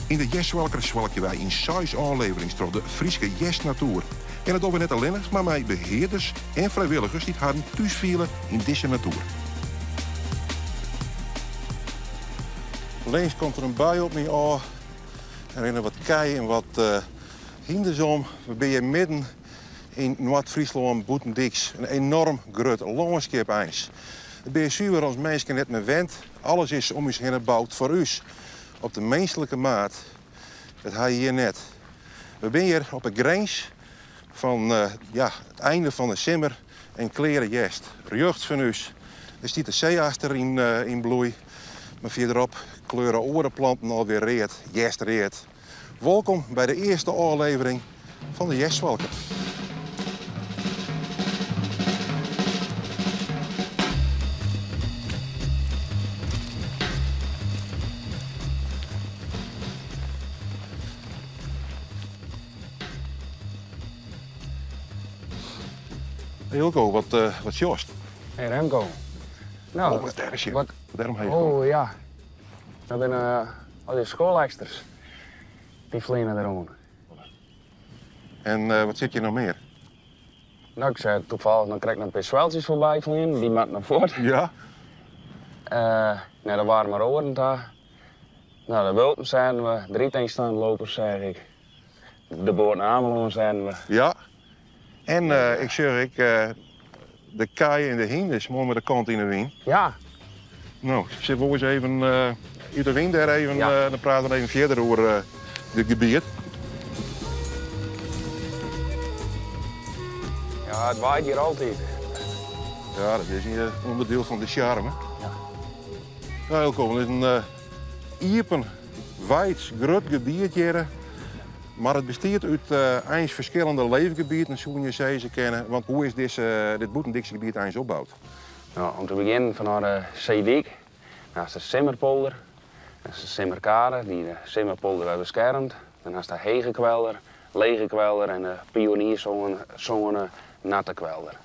Yn de Hjerstswalker swalkje wy yn seis ôfleverings troch de Fryske hjerstnatoer. En dat dogge we net allinnich, mar mei behearders en frijwilligers dy't harren thús fiele yn dizze natoer. Links komt der in bui op my ôf. Der rinne wat kij en wat hynders om. We binne hjir midden yn Noard-Fryslân bûtendyks. In enorm grut lânskip eins. It binne suver ons minsken net mear wend. Alles is om ús hinne boud foar ús. Op de minsklike maat. Dat ha je hjir net. We binne hjir op de grins fan ja, it einde fan de simmer en kleare hjerst. Rjochts fan ús der stiet de see-aster yn, yn bloei. Mar fierderop kleuren oare planten alweer read, hjerstread. Wolkom by de earste ôflevering fan de Hjerstswalker. Hey Hilko, wat, uh, wat sjochst? Hey Remco. Nou, oh, wat is wat, Dêrom Oh ja, dat binne uh, al die skoaleksters. Dy fleane deroan. En uh, wat sit hjir noch mear? Nou, ik seach toevallig noch krekt in pear sweltsjes foarby fleanen. Dy moatte noch fuort. Ja. Uh, nei de waarme oarden ta. Nou, de wulpen seagen we, de rietingstrandlopers seach ik. De boat nei Amelân seagen we. Ja. En uh, ik sjoch ek uh, de kij en de hynders moai mei de kant yn de wyn. Ja. No, sit wol ris even uh, út de wyn dêr even, ja. dan prate we even fierder oer dit gebiet. Ja, it waait hjir altyd. Ja, dat is in ûnderdiel fan de sjarme. Ja. Nou, welkom. It is in iepen, weids, grut gebiet hjir. Mar it bestiet út eins ferskillende leefgebieten, soene je sizze kinne. Want hoe is dizze, dit bûtendykse gebiet eins opboud? Nou, om te begjinnen fanôf de seedyk, dan hast de simmerpolder, dan hast de simmerkade, dy't de simmerpolder wer beskermt. Dan hast de hege kwelder, lege kwelder en de pioniersône natte kwelder.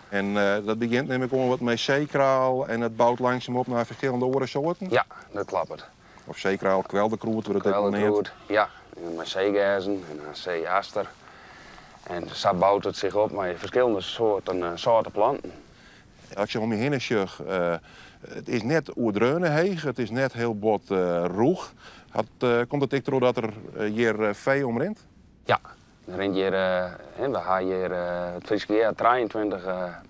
En dat begjint nim ik oan wat mei seekraal en it bout langsum op nei ferskillende oare soarten? Ja, dat kloppet. Of seekraal, kwelderkrûd wurdt it ek wol neamd. Kwelderkrûd, ja. Mei seegerzen en dan see-aster. En sa bout it sich op mei ferskillende soarten sâlte planten. As ik sa om my hinne sjoch, it is net oerdreaune heech, it is net hiel bot rûch. Hat, komt it ek trochdat der hjir fee omrint? Ja, der rint hjir, we ha hjir it Fryske Gea 23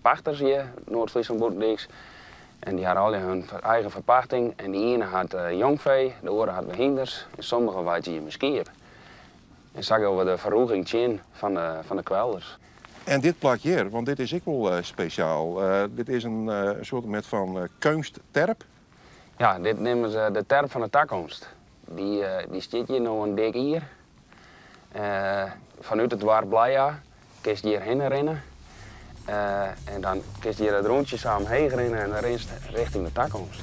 pachters hjir, Noard-Fryslân Bûtendyks. En dy ha allegear hun eigen ferpachting en de iene hat jongfee, de oare hat wer hynders en sommige weidzje hjir mei skiep. En sa gean we de ferrûging tsjin fan de, fan de kwelders. En dit plak hjir, want dit is ek wol spesjaal. Dit is in soarte fan keunstterp. Ja, dit neame se de terp fan de takomst. Dy, dy stiet hjir no in dik jier. Fanút it doarp Blija kinst hjir hinne rinne. En dan kinst hjir it rûntsje sa omheech rinne en dan rinst rjochting de takomst.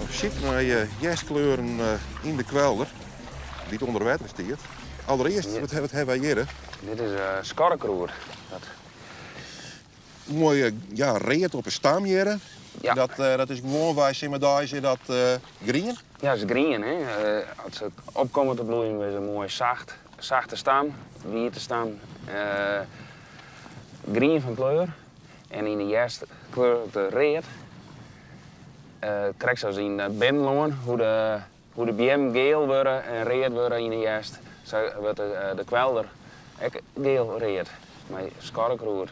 Op syk nei hjerstkleuren yn de kwelder, dy't ûnder wetter stiet. Alderearst, wat hawwe wy hjir? Dit is skorrekrûd. Moai ja, read op 'e stam hjir. Ja. Dat, dat is gewoanwei simmerdeis is dat grien? Ja, is grien. Hè. As se opkomme te bloeien, is in moai sacht, sachte stam, wiete stam. Grien fan kleur. En yn de hjerst kleuret it read. Krekt sa as yn it binnenlân, hoe de, hoe de beammen geel wurde en read wurde yn de hjerst, sa wurdt de kwelder ek geel-read mei skorrekrûd.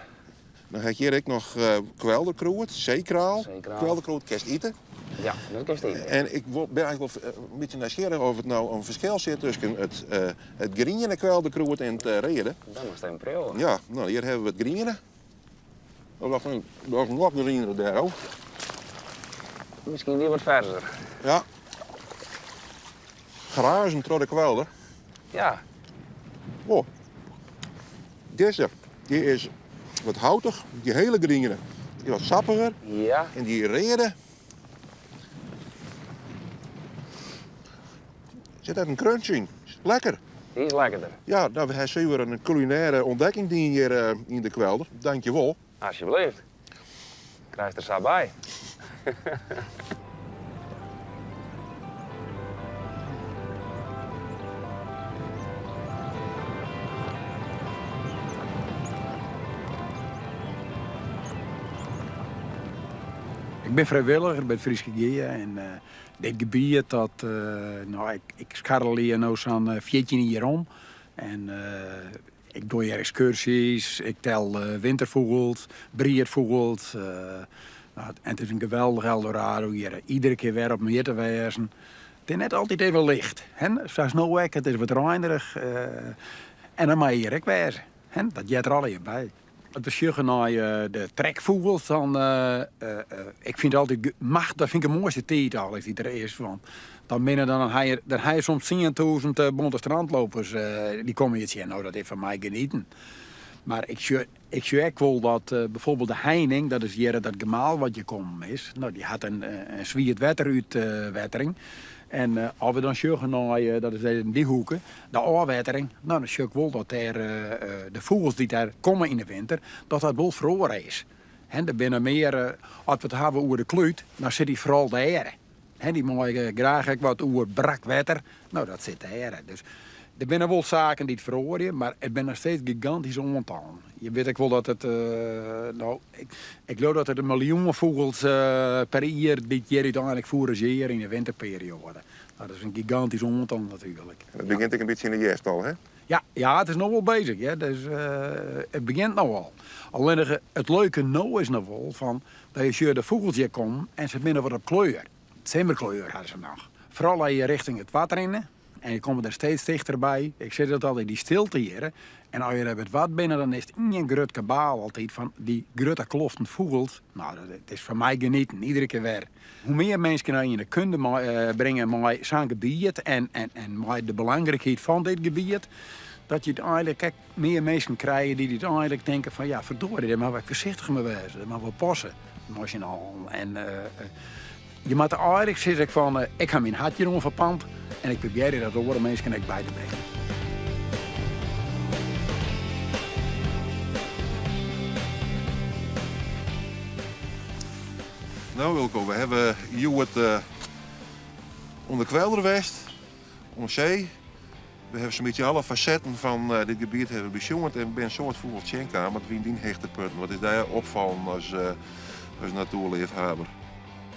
Dan ha ik hjir ek noch kwelderkrûd, seekraal. Seekraal. Kwelderkrûd kinst ite. Ja, dat kinst ite. En ik bin eigentlik wol in bytsje nijsgjirrich oft it no in ferskil sit tusken it, it griene kwelderkrûd en it reade. Dan moatst even priuwe. Ja, no hjir hawwe we it griene. Oh, wacht even, der is noch grienere dêr, oh. Miskien dy wat ferser. Ja. Grazen troch de kwelder. Ja. Oh. Dizze, dy is wat houtich, dy hiele griene. Dy wat sappiger. Ja. En dy reade. Sit echt in crunch yn. Lekker. Dy is lekkerder. Ja, no, we ha suver in kulinêre ûntdekking dien hjir yn de kwelder. Dankjewol. Asjebleaft. Krijst der sa by. Ik bin frijwilliger by it Fryske Gea en dit gebiet dat, no ik skarrelje hjir no sa'n 14 jier om en ik doch hjir ekskursjes, ik tel winterfûgels, briedfûgels en it is in geweldich Eldorado hjir. Iedere kear wer op mjitte wêzen. It is net altyd even licht, hè, sa as no ek, it is wat reinerich en dan mei je hjir ek wêze, hè, dat heart der allegear by. As we sjogge nei de trekfûgels, dan ik fyn it altyd machtich, dat fyn ik de moaiste tiid eigentlik dy't der is, want dan binne dan ha je dan ha je soms 10.000 bonte strandlopers dy komme je tsjin. No dat is foar my genieten. Mar ik sjoch ik sjoch ek wol dat bijvoorbeeld de heining, dat is hjir dat gemaal wat hjir kommen is, no dy hat in swiet wetterútwettering. En as we dan sjogge nei, dat is yn dy hoeke, De ôfwettering, no dan sjoch ik wol dat dêr de fûgels dy't dêr komme yn de winter, dat dat wol feroare is. Hè, der binne mear, as we it hawwe oer de klút, dan sit dy foaral dêr. Hè, dy meie graach ek wat oer brak wetter, no dat sit dêr. Dus der binne wol saken dy't feroarje, mar it binne noch steeds gigantyske oantallen. Je witte ek wol dat it, no, ik leau dat it in miljoen fûgels per jier dy't hjir úteinlik foerazjeare yn de winterperioade. Dat is in gigantysk oantal natuerlik. En it begjint ek in bytsje yn de hjerst al, hè? Ja, ja, it is no al bezich, hear. Dus it begjint no al. Allinnich it leuke no is noch wol fan dat je sjogge de fûgels hjir kommen en se binne wat op kleur. Simmerkleur hawwe se noch. Foaral as je richting it Wad rinne en je komme der steeds tichterby. Ik sis it altyd, dy stilte hjir. En as je der by it Wad binne, dan is it ien grut kabaal altyd fan dy grutte kloften fûgels. No, dat is foar my genieten, iedere kear wer. Hoe mear minsken no yn de kunde bringe mei sa'n gebiet en mei de belangrykheid fan dit gebiet, dat je úteinlik ek mear minsken krije dy't úteinlik tinke fan ja, ferdorie, dêr moatte wy foarsichtich mei wêze, dêr moatte we oppasse mei syn allen. En je moatte eigentlik, sis ik fan, ik ha myn hart hjir oan ferpand en ik probearje dat oare minsken ek by te bringen. No Wilco, we hawwe hjoed oan de kwelder west, oan see. We hawwe sa'n bytsje alle fasetten fan dit gebiet hawwe we besjoen en binne in soad fûgels tsjinkaam. Wat wiene dyn hichtepunten? Wat is dy opfallen as as natoerleafhawwer?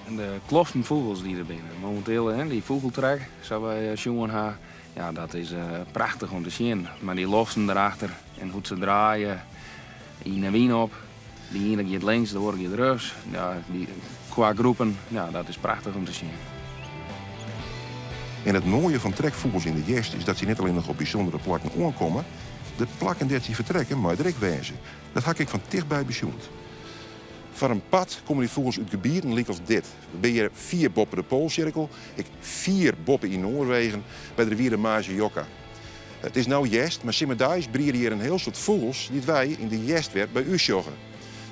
De kloften fûgels dy't der binne. Mominteel dy fûgeltrek, sa't wy sjoen ha, ja, dat is prachtich om te sjen. Mar dy loften derachter en hoe't se draaie yn de wyn op. De iene giet links, de oare giet rjochts. Ja, dy, kwa groepen, ja, dat is prachtich om te sjen. En it moaie fan trekfûgels yn de hjerst is dat sy net allinnich op bysûndere plakken oankomme, de plakken dêr't sy fertrekke mei der ek wêze. Dat ha ik ek fan tichtby besjoen. Foar in part komme dy fûgels út gebieten lykas dit. We binne hjir fier boppe de poalsirkel, ek fier boppe yn Noarwegen, by de rivier de Maasjejokka. It is no hjerst, mar simmerdeis briede hjir in hiel soad fûgels dy't wy yn de hjerst wer by ús sjogge.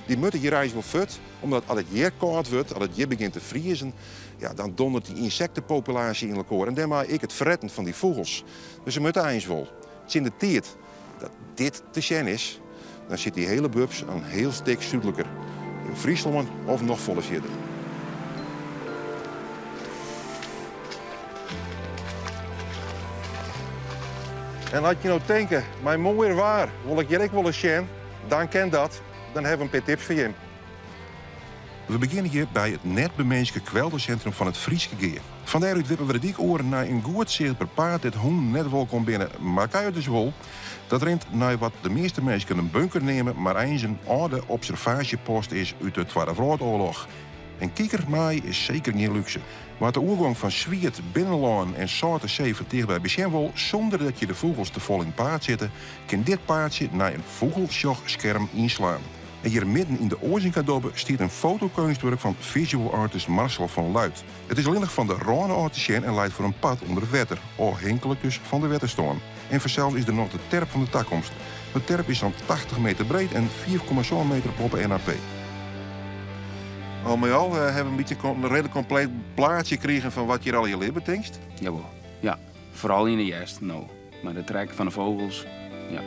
Dy moatte hjir eins wol fuort, omdat as it hjir kâld wurdt, as it hjir begjint te friezen, ja, dan dondert dy ynsektepopulaasje yn elkoar en dêrmei ek it fretten fan dy fûgels. Dus se moatte eins wol. Tsjin de tiid dat dit te sjen is, dan sit dy hiele bubs in hiel stik súdliker, yn Fryslân of noch folle fierder. En as je no tinke, mei moaier waar wol ik hjir ek wolris sjen, dan kin dat. Dan hawwe we in pear tips foar jim. We begjinne hjir by it net beminske kweldersintrum fan it Fryske Gea. Fan dêrút wippe we de dyk oer nei in goed sichtber paad dêr't hûnen net wolkom binne, mar kuierders wol. Dat rint nei wat de measte minsken in bunker neame, mar eins in âlde observaasjepost is út de Twadde Wrâldoarloch. In kiker mei is seker gjin lúkse. Wa't de oergong fan swiet binnenlân en sâlte see fan tichtby besjen wol sûnder dat je de fûgels te folle yn 't paad sitte, kin dit paadsje nei in fûgelsjochskerm ynslaan. En hjir midden yn de Oazingadobbe stiet in fotokeunstwurk fan visual artist Marcel van Luit. It is allinnich fan de râne ôf te sjen en leit foar in part ûnder wetter, ôfhinklik dus fan de wetterstân. En fansels is der noch de terp fan de takomst. De terp is sa'n 80 meter breed en 4,7 meter boppe NAP. Al mei al hawwe we in bytsje in redelijk kompleet plaatsje krigen fan wat hjir allegear libbet, tinkst? Jawol, ja. Foaral yn de hjerst, no. Mei de trek fan de fûgels. Ja.